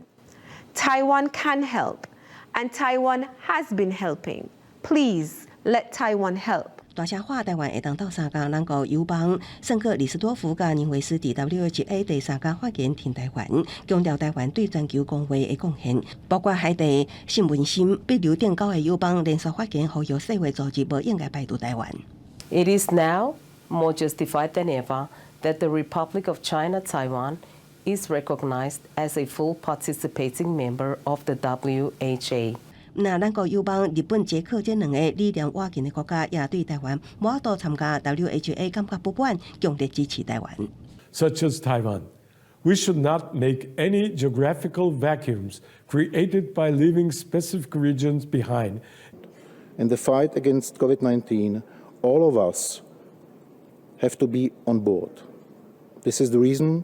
Taiwan can help, and Taiwan has been helping. Please let Taiwan help. 大聲喊台灣會當鬥相共，兩國友邦聖克里斯多夫佮尼維斯佇 WHA 第三工發言挺台灣，強調台灣對全球公衛的貢獻，包括海地、聖文森、帛琉等九个友邦連續發言，呼籲世衛組織無應該排除台灣。 It is now more justified than ever that the Republic of China Taiwan is recognized as a full participating member of the WHA. 若咱國友邦日本、捷克這兩个理念倚近的國家，也對台灣無法度參加 WHA 感覺不滿，強烈支持台灣。 Such as Taiwan, we should not make any geographical vacuums created by leaving specific regions behind. In the fight against COVID-19, all of us have to be on board. This is the reason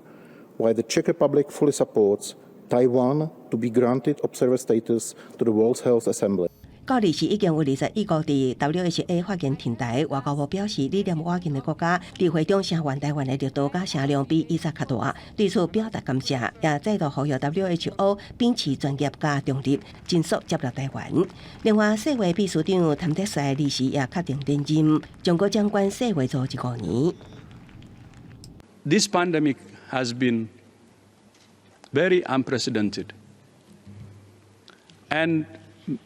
why the Czech Republic fully supports Taiwan to be granted observer status to the World Health Assembly. 到彼時已經有21國佇 WHA 發言平台，外交部表示，理念倚近的國家佇會中聲援台灣的力度佮聲量比以前較大，對此表達感謝，也再度呼籲 WHO 秉持專業佮中立，盡速接納台灣。另外，世衛秘書長譚德塞彼時也確定連任，將閣掌管世衛組織5年。 This pandemic has been very unprecedented, and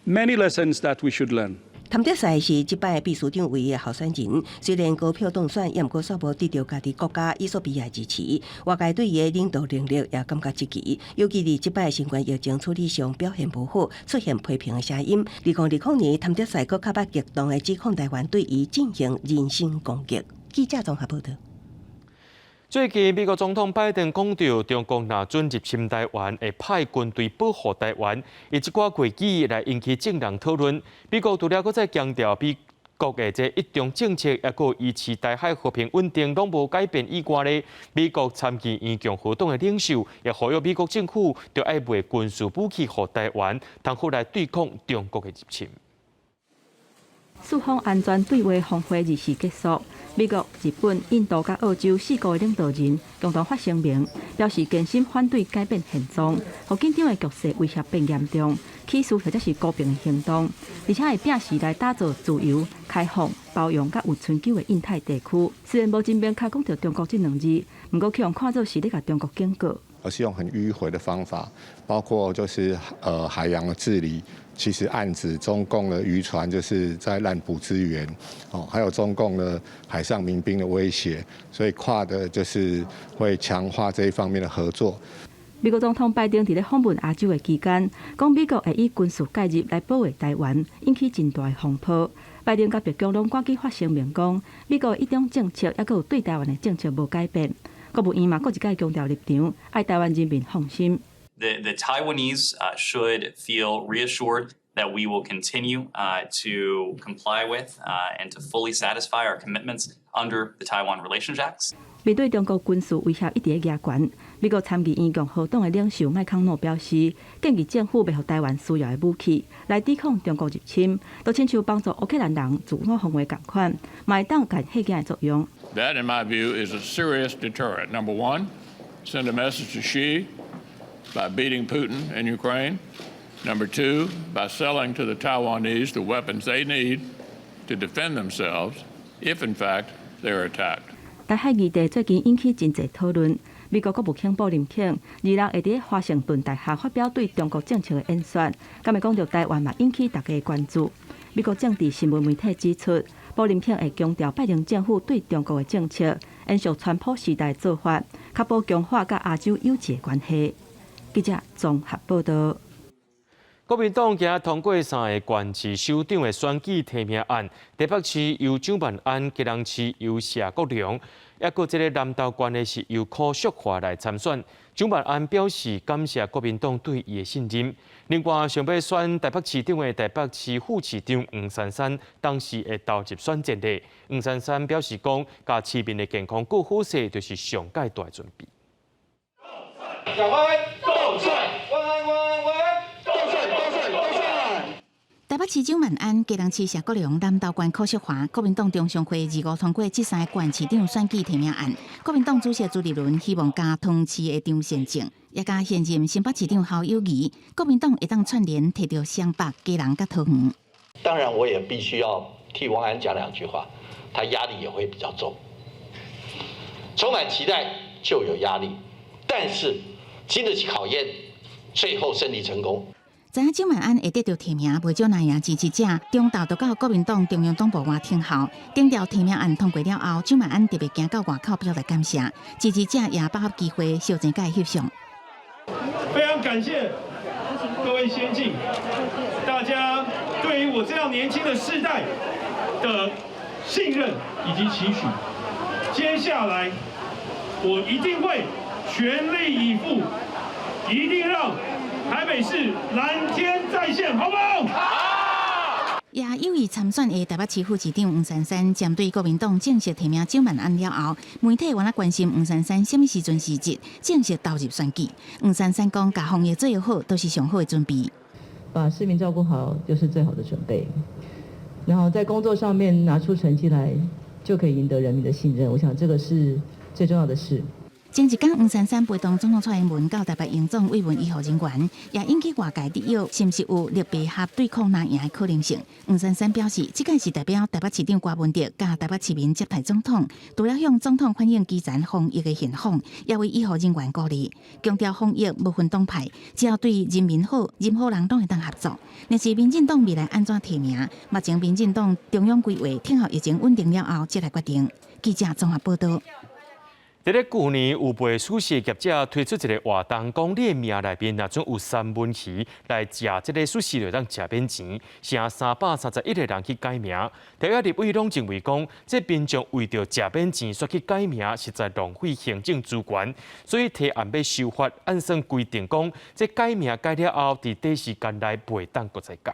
many lessons that we should learn. 譚德塞是這擺秘書長唯一的候選人，雖然高票當選，也毋過煞無得著家己國家衣索比亞支持。外界對伊的領導能力也感覺質疑，尤其佇這擺新冠疫情處理上表現無好，出現批評的聲音。2020年，譚德塞閣較捌激動的指控台灣對伊進行人身攻擊。記者綜合報導。最近，美國總統拜登講著，中國若準入侵台灣，會派軍隊保護台灣，以這寡話語來引起眾人討論。美國除了閣再強調美國的這一中政策，抑閣維持台海和平穩定攏無改變以外咧，美國參議院共和黨的領袖也呼籲美國政府著愛賣軍事武器予台灣，通好來對抗中國的入侵。四方安全對話峰會24結束，美國、日本、印度佮澳洲四國領導人共同發聲明，表示堅心反對改變現狀，予緊張的局勢威脅變嚴重，起事或者是孤兵的行動，而且會摒時來打造自由、開放、包容佮有春秋的印太地區。雖然無真明確講著中國這兩字，毋過予人看做是咧共中國警告。而是用很迂迴的方法，包括就是海洋的治理。其實暗指中共的漁船就是在濫捕資源，哦，還有中共的海上民兵的威脅，所以跨的就是會強化這一方面的合作。美國總統拜登佇咧訪問亞洲的期間，講美國會以軍事介入來保衛台灣，引起真大的風波。拜登佮白宮攏趕緊發聲明講，美國一中政策抑閣有對台灣的政策無改變。國務院嘛，閣一擺強調立場，愛台灣人民放心。 The Taiwanese should feel reassured that we will continue to comply with and to fully satisfy our commitments under the Taiwan Relations Act. 面對中國軍事威脅一直咧加懸，美國參議院共和黨的領袖麥康諾表示，建議政府賣予台灣需要的武器來抵抗中國入侵，就親像幫助烏克蘭人自我防衛仝款，嘛會當起嚇驚的作用。 That, in my view, is a serious deterrent. Number one, send a message to Xi by beating Putin in Ukraine. Number two, by selling to the Taiwanese the weapons they need to defend themselves if, in fact, they are attacked. 台海議題最近引起真濟討論。美國國務卿布林肯26會佇華盛頓大學發表對中國政策的演說，敢會講著台灣嘛引起大家的關注。美國政治新聞媒體指出，布林肯會強調拜登政府對中國的政策，延續川普時代做法，確保強化佮亞洲友誼的關係。記者綜合報導。國民黨今日通過三个縣市首長的選舉提名案，台北市由蔣萬安，基隆市由謝國樑，抑閣這个南投縣的是由柯淑華來參選。蔣萬安表示感謝國民黨對伊的信任。另外，想欲選台北市長的台北市副市長黃珊珊，當時會投入選戰的。黃珊珊表示講，共市民的健康顧好勢，就是上蓋大的準備。蔣萬安，當選！萬安萬安萬安，當選當選當選！台北市蔣萬安、基隆市謝國樑、南投縣柯淑華，國民黨中常會25通過這三个縣市長選舉提名案。國民黨主席朱立倫希望共桃市的張善政，也共現任新北市長侯友宜，國民黨會當串聯提著雙北、基隆佮桃園。當然，我也必須要替汪安講兩句話，他壓力也會比較重。充滿期待就有壓力，但是經得起考驗，最後勝利成功。知影蔣萬安會得著提名，袂少藍營支持者中晝就到國民黨中央黨部外等候。等著提名案通過了後，蔣萬安特別行到外口表達感謝，支持者也把握機會相爭共伊翕相。非常感謝各位先進，大家對於我這樣年輕的世代的信任以及期許。接下來我一定會全力以赴，一定讓台北市藍天再現，好不好？好。也有意參選的台北市副市長黃珊珊，針對國民黨正式提名蔣萬安了後，媒體原來關心黃珊珊啥物時陣時節正式投入選舉。黃珊珊講，共防疫做好，都是上好的準備。把市民照顧好，就是最好的準備。然後在工作上面拿出成績來，就可以贏得人民的信任。我想這個是最重要的事。前一工，黃珊珊陪同總統蔡英文到台北榮總慰問醫護人員，也引起外界質疑，是毋是有綠白合對抗藍營的可能性？黃珊珊表示，這屆是代表台北市長柯文哲佮台北市民接待總統，除了向總統反映基層防疫的現況，也為醫護人員鼓勵，強調防疫無分黨派，只要對人民好，任何人攏會當合作。若是民進黨未來按怎提名，目前民進黨中央規劃，等候疫情穩定了後，才來決定。記者綜合報道。佇咧舊年有賣壽司的業者推出一个活動，講你的名內面若準有三文魚來食這个壽司，就當食免錢。成331個人去改名，台灣立委攏認為講，這民眾為著食免錢煞去改名，實在浪費行政資源，所以提案欲修法，按算規定講，這改名改了後，佇短時間內袂當閣再改。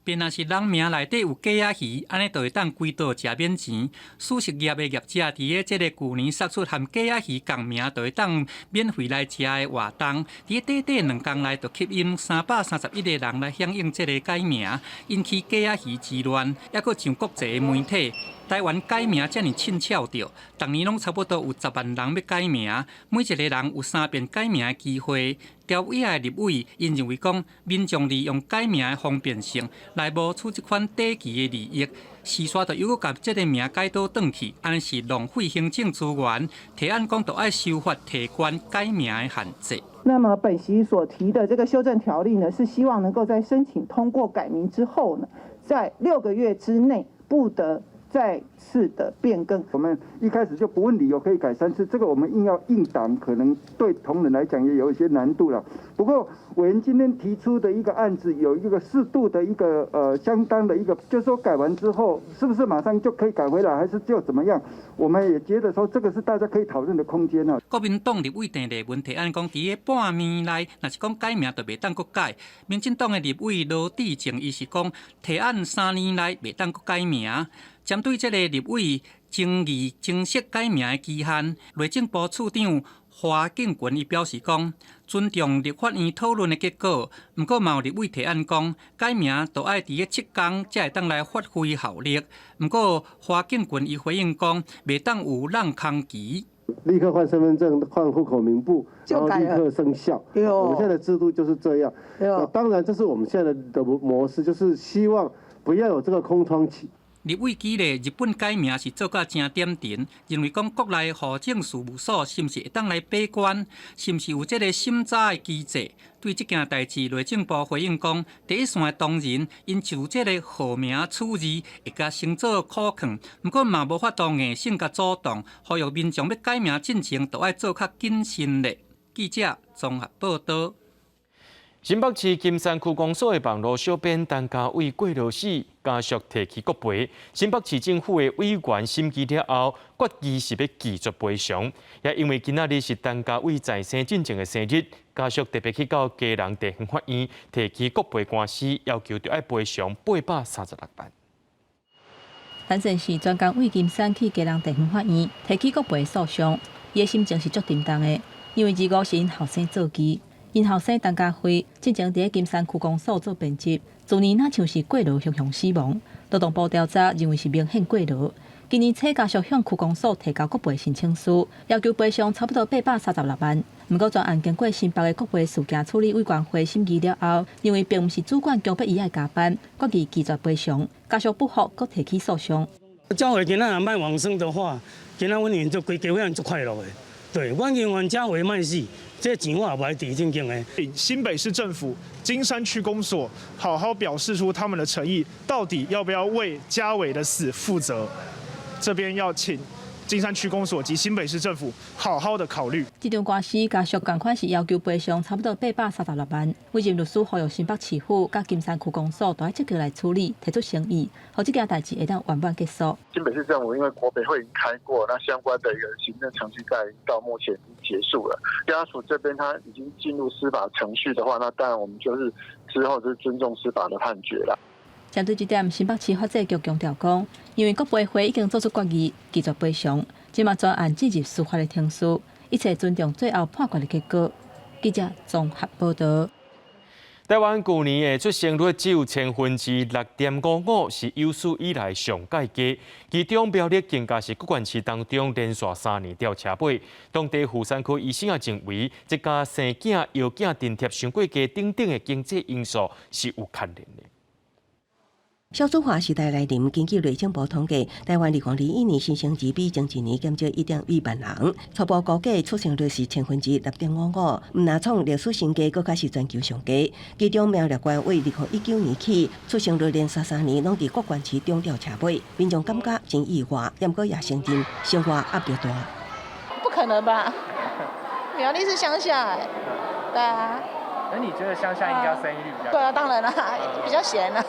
便若是人名內底有雞仔魚，按呢就會當規桌食免錢。素食業的業者佇咧這个舊年殺出含雞仔魚仝名，就會當免費來食的活動。佇咧短短兩工內，就吸引331個人來響應這个改名，引起雞仔魚之亂，猶閣上國際的媒體。台灣改名遮爾凊彩著，逐年攏差不多有10萬人欲改名，每一个人有三遍改名的機會。朝野的立委𪜶認為講，民眾利用改名的方便性來謀取這款短期的利益，時煞就猶閣共這个名改倒轉去，按呢是浪費行政資源。提案講，著愛修法提懸改名的限制。那麼本席所提的這個修正條例呢，是希望能夠在申請通過改名之後呢，在6個月之內不得再次的變更。我們一開始就不問理由可以改三次，這個我們硬要硬擋，可能對同仁來講也有一些難度了。不過委員今天提出的一個案子，有一個適度的一個相當的一個，就是說改完之後，是不是馬上就可以改回來，還是就怎麼樣？我們也覺得說這個是大家可以討論的空間啊。國民黨立委鄭麗文提案講，佇咧半年內，若是講改名就袂當閣改。民進黨的立委羅致政，伊是講提案3年內袂當閣改名。針對這個立委爭議增設改名的期限，內政部次長華敬群伊表示講，尊重立法院討論的結果。毋過嘛有立委提案講，改名著愛佇咧7工才會當來發揮效力。毋過華敬群伊回應講，袂當有挵空期。立刻換身份證、換戶口名簿，然後立刻生效。我們現在的制度就是這樣。那當然，這是我們現在的模式，就是希望不要有這個空窗期。立委舉例，日本改名是做甲誠點陣，認為講國內戶政事務所是毋是會當來把關，是毋是有這个審查的機制？對這件代誌，內政部回應講，第一線的同仁𪜶就這个號名處字會共先做苦勸，毋過嘛無法度硬性共阻擋，呼籲民眾欲改名進程，著愛做較謹慎咧。記者綜合報道。新北市金山區公所的網路小編陳家偉過勞死，家屬提起國賠。新北市政府的委員審議了後，決議是欲拒絕賠償。也因為今仔日是陳家偉在生進前的生日，家屬特別去到基隆地方法院提起國賠官司，要求著愛賠償836萬。陳先生專工為金山去基隆地方法院提起國賠訴訟，伊的心情是足沉重的，因為25是𪜶後生做機。𪜶後生陳家輝進前佇咧金山區公所做編輯，去年若像是過勞雄雄死亡。勞動部調查認為是明顯過勞。今年初家屬向區公所提交國賠申請書，要求賠償差不多836萬。毋過專案經過新北的國賠事件處理委員會審議了後，認為並毋是主管強迫伊愛加班，決議拒絕賠償。家屬不服，閣提起訴訟。家偉今仔若欲往生的話，今仔阮𪜶就規家伙人足快樂的。對，阮認為家偉欲死，這錢我也無愛挃正經的。新北市政府金山區公所好好表示出他們的誠意，到底要不要為家偉的死負責？這邊要請金山區公所及新北市政府好好的考慮。這場官司家屬仝款是要求賠償差不多836萬。委任律師呼籲新北市府佮金山區公所都愛積極來處理，提出誠意，予這件代誌會當圓滿結束。新北市政府因為國賠會已經開過，那相關的一個行政程序在到目前已經結束了。家屬這邊他已經進入司法程序的話，那當然我們就是之後就尊重司法的判決啦。針對這點，新北市發展局強調講，因為國賠會已經做出決議，拒絕賠償，這馬專案進入司法的程序，一切尊重最後判決的結果。記者綜合報道。台灣舊年的出生率只有6.55%，是有史以來上蓋低。其中苗栗更加是各縣市當中連續3年吊車尾。當地婦產科醫生也認為，這佮生囝、藥囝津貼傷過低等等的經濟因素是有牽連的。少子化時代來臨，根據內政部統計，台灣2021年新生兒比前一年減少1.1萬人，初步估計出生率是6.55%，毋但創歷史新低，閣較是全球上低。其中苗栗縣為2019年起，出生率連續3年攏佇各縣市中吊車尾，民眾感覺真意外，毋過也承認生活壓力大。不可能吧？苗栗是鄉下，欸，對啊。那你覺得鄉下應該要生育率比較？對啊，當然啦，比較閒啊。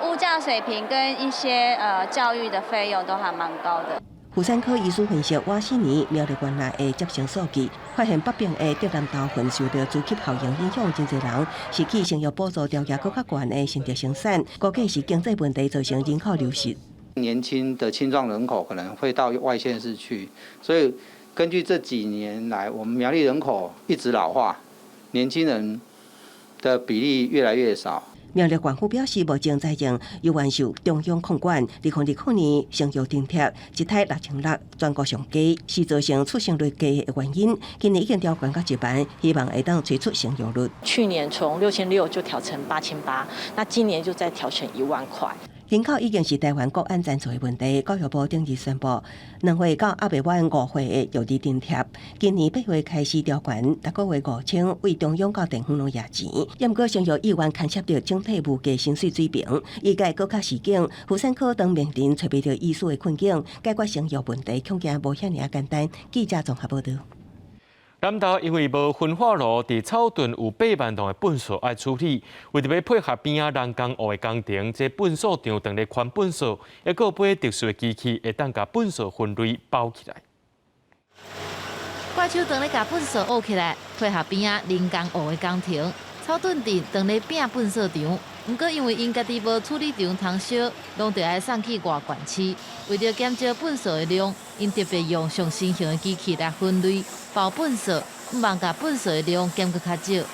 物價水平跟一些教育的費用都還蠻高的。婦產科醫師分析，倚四年苗栗縣內的接生數據，發現北邊的竹南頭份受著租級效應影響，真濟人是去生育補助條件閣較懸的新竹生產，估計是經濟問題造成人口流失。年輕的青壯人口可能會到外縣市去，所以根據這幾年來，我們苗栗人口一直老化，年輕人的比例越來越少。苗栗縣府表示，目前財政猶原受中央控管。2020年生育津貼一胎6600，全國上低，是造成出生率低的原因。今年已經調懸到1萬，希望會當催出生育率。去年從6600就調成8800，那今年就再調成1萬塊。人口已經是台灣國安贊助的問題。教育部頂日宣布，2歲到猶未滿5歲的育兒津貼，今年8月開始調懸，逐個月5000，對中央到地方攏也錢。毋過生育意願牽涉著整體物價薪水水平，醫界閣較市井，婦產科當面臨揣袂著醫師的困境，解決生育問題恐驚無遐爾簡單。記者綜合報道。南投因為無焚化爐，佇草屯有8萬噸的糞埽愛處理。為著欲配合邊仔人工湖的工程，這糞埽場當咧寬糞埽，抑閣買特殊的機器，會當共糞埽分類包起來。怪手當咧共糞埽挖起來，配合邊仔人工湖的工程。草屯鎮當咧拚糞埽場，毋過因為𪜶家己無處理場通燒，攏著愛送去外縣市。為著減少糞埽的量，𪜶特別用上新型的機器來分類包糞埽，向望共糞埽的量減閣較少。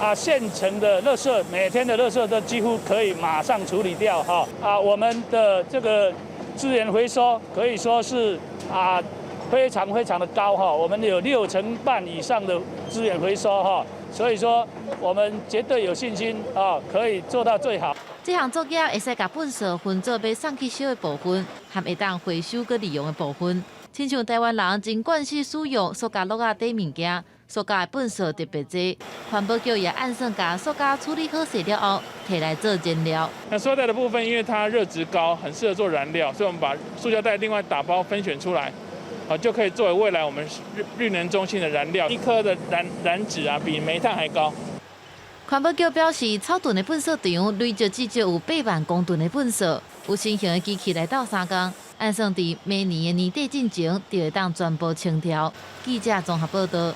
啊，現成的垃圾，每天的垃圾都幾乎可以馬上處理掉哈。啊，我們的這個資源回收可以說是啊非常非常的高哈。我們有6成半以上的資源回收哈，所以說我們絕對有信心啊，可以做到最好。這項作業會使共糞埽分做欲送去燒的部分，和會當回收閣利用的部分。親像台灣人真慣勢使用塑膠粿仔底物件，塑膠的糞埽特別濟。環保局也按算共塑膠處理好勢了後，提來做燃料。那塑料袋的部分，因為它熱值高，很適合做燃料，所以我們把塑膠袋另外打包分選出來，啊，就可以作為未來我們綠能中心的燃料。一顆的燃脂啊，比煤炭還高。環保局表示，草屯的糞埽場累積至少有8萬公噸的糞埽，有新型的機器來鬥相共，按算佇明年的年底進前，就會當全部清掉。記者綜合報道。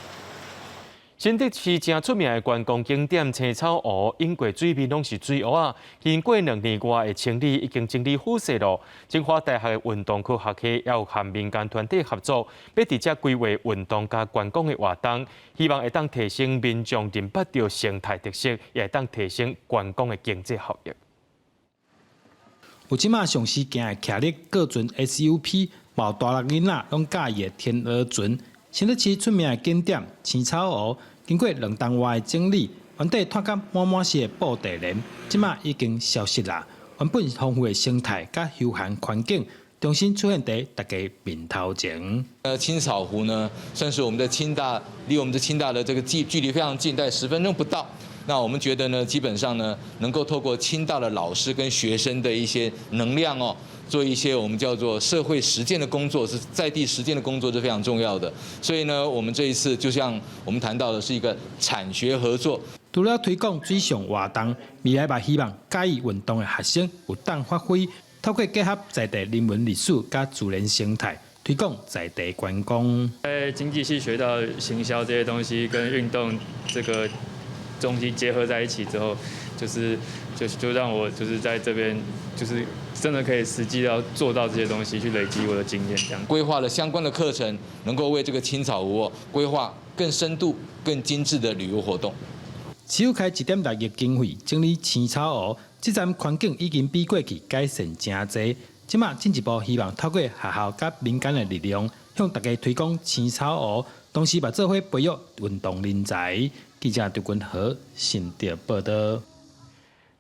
新竹市誠出名的觀光景點青草湖，湧過水面攏是水烏仔。經過2年外的清理，已經整理好勢囉。清華大學的運動科學系也有和民間團體合作，欲佇遮規劃運動佮觀光的活動，希望會當提升民眾認捌著生態特色，也會當提升觀光的經濟效益。有這馬上時行的騎呢個船 SUP，嘛有大陸囡仔攏佮意的天鵝船。新竹市出名的景點青草湖，經過2冬外的整理，原底脫甲滿滿是的布袋蓮，這馬已經消失啦。原本豐富的生態佮休閒環境，重新出現佇大家面頭前。青草湖呢，算是我們的清大，離我們的清大的這個距離非常近，大概10分鐘不到。那我們覺得呢，基本上呢，能夠透過清大的老師跟學生的一些能量哦，做一些我們叫做社會實踐的工作，是在地實踐的工作是非常重要的。所以呢，我們這一次就像我們談到的是一個產學合作。除了推廣水上活動，未來嘛希望佮意運動的學生有當發揮，透過結合在地人文歷史佮自然生態，推廣在地觀光。在經濟系學到行銷這些東西，跟運動這個東西結合在一起之後，就是就就讓我就是在這邊就是真的可以實際要做到這些東西，去累積我的經驗。這樣規劃了相關的課程，能夠為這個青草湖規劃更深度、更精緻的旅遊活動。市府開1.6億經費整理青草湖，這站環境已經比過去改善誠濟。這馬進一步希望透過學校佮民間的力量，向大家推廣青草湖，同時嘛做伙培育運動人才。記者張君和新竹報道。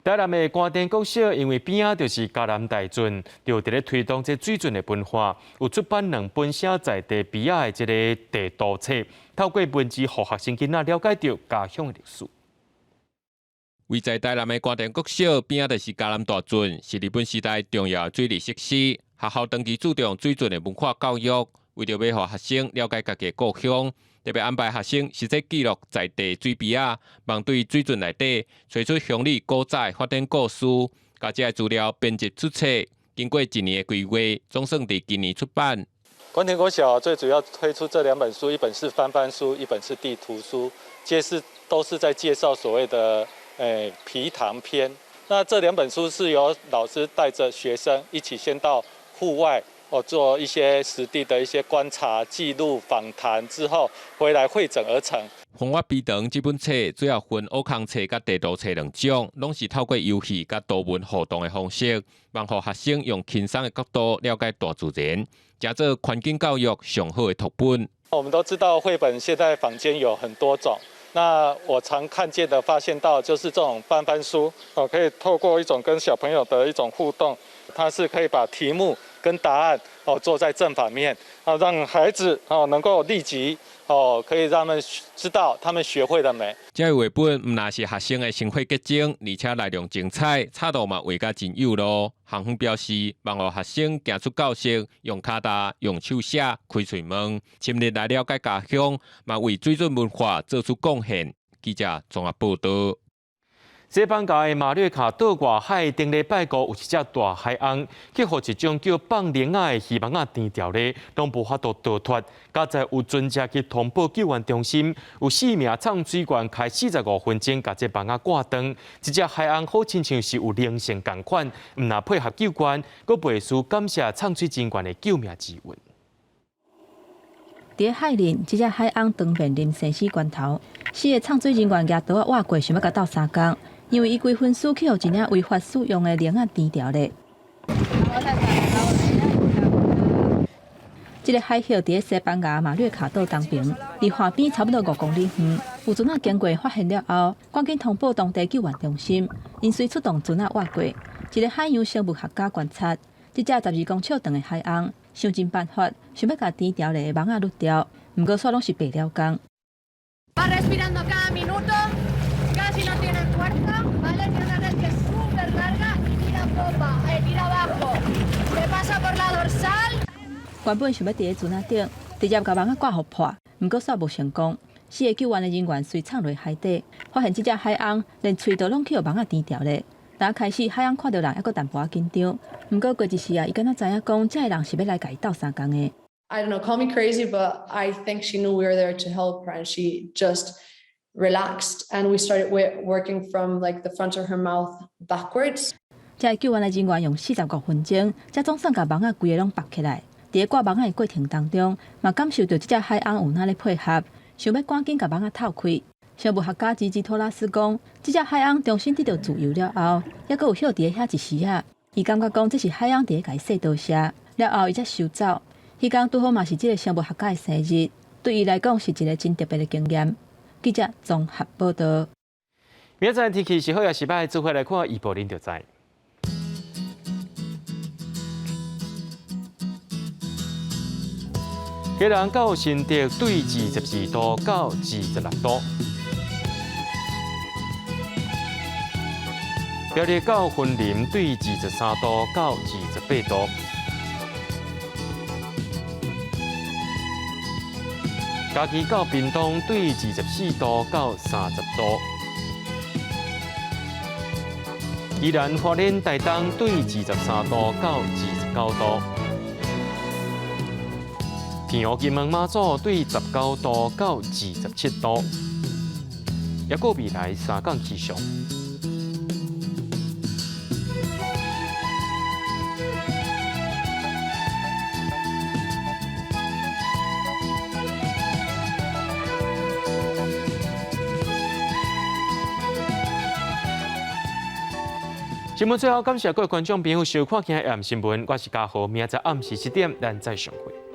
台南的官田國小因為邊仔就是嘉南大圳，就佇咧推動這水圳的文化，有出版兩本寫在地邊仔的這个地圖冊，透過文字，予學生囡仔了解著家鄉的歷史。位在台南的官田國小邊仔就是嘉南大圳，是日本時代重要的水利設施。學校長期注重水圳的文化教育，為著欲予學生了解家己的故鄉，特別安排學生實際記錄在地水邊仔，望對水圳內底揣出鄉里古早的發展故事，共這个資料編輯出冊。經過一年的規劃，總算佇今年出版。官田國小最主要推出這兩本書，一本是翻翻書，一本是地圖書，皆是都是在介紹所謂的埤塘篇。那這兩本書是由老師帶着學生一起先到戶外哦，做一些實地的一些觀察、記錄、訪談之後，回來彙整而成。《風我埤塘》這本冊主要分挖空冊佮地圖冊兩種，攏是透過遊戲佮圖文互動的方式，幫予學生用輕鬆的角度了解大自然，成做環境教育上好的讀本。我們都知道繪本現在坊間有很多種。那我常看見的、發現到就是這種翻翻書，哦，可以透過一種跟小朋友的一種互動，它是可以把題目跟答案哦做在正反面，啊，讓孩子哦能夠立即哦可以讓他們知道他們學會了沒。這個繪本毋但是學生的心血結晶，而且內容精彩，插圖嘛畫甲真有路。校方表示，望予學生行出教室，用跤踏、用手寫、開喙問，深入來了解家鄉，嘛為水圳文化做出貢獻。記者綜合報道。西班牙的馬略卡島外海，頂禮拜五有一隻大海鰪，去予一種叫放靈仔的魚網仔纏牢咧，攏無法度逃脫。佳哉有船隻去通報救援中心，有四名藏水員開45分鐘，共這網仔割斷。這隻海鰪好親像是有靈性仝款，毋但配合救援，閣袂輸感謝藏水人員的救命之恩。佇海裡，這隻海鰪當面臨生死關頭，四個藏水人員舉刀仔挖過，想欲共鬥相共。因為伊規身軀去予一領違法使用的鈴仔纏牢咧。這个海鴞佇咧西班牙馬略卡島東邊，離岸邊差不多5公里遠。有船仔經過發現了後，趕緊通報當地救援中心，𪜶隨出動船仔挖過。一个海洋生物學家觀察，這隻12公尺長的海鰪，想盡辦法想欲共纏牢的網仔攄掉，毋過煞攏是白了工。原本想欲佇咧船仔頂直接共網仔割予破，毋過煞無成功。四个救援的人員隨藏落海底，發現這隻海鰪連喙都攏去予網仔纏牢咧。剛開始海鰪看著人猶閣淡薄仔緊張，毋過過一時啊，伊敢若知影講，這个人是欲來共伊鬥相共的。 I don't know, call me crazy, but I think she knew we were there to help her, and she just relaxed. And we started working from like the front of her mouth backwards. 這个救援的人員用45分鐘，才總算共網仔規个攏縛起來。佇咧割網仔的過程當中，嘛感受著這隻海鰪有哪咧配合，想欲趕緊共網仔透開。生物學家吉吉托拉斯講，這隻海鰪重新得著自由了後，猶閣有歇佇咧遐一時仔。伊感覺講這是海鰪佇咧共伊說多謝，了後伊才收走。彼工拄好嘛是這个生物學家的生日，對伊來講是一个真特別的經驗。記者綜合報道。明仔載天氣是好抑是䆀，做伙來看預報恁就知。基隆到新竹對22度到26度，苗栗到雲林對23度到28度，嘉義到屏東對24度到30度，宜蘭花蓮台東對23度到29度。澎湖金門馬祖對19度到27度，抑閣未來三工氣象。新聞最後，感謝各位觀眾朋友收看今日暗新聞，我是嘉豪，明仔載暗時7點，咱再相會。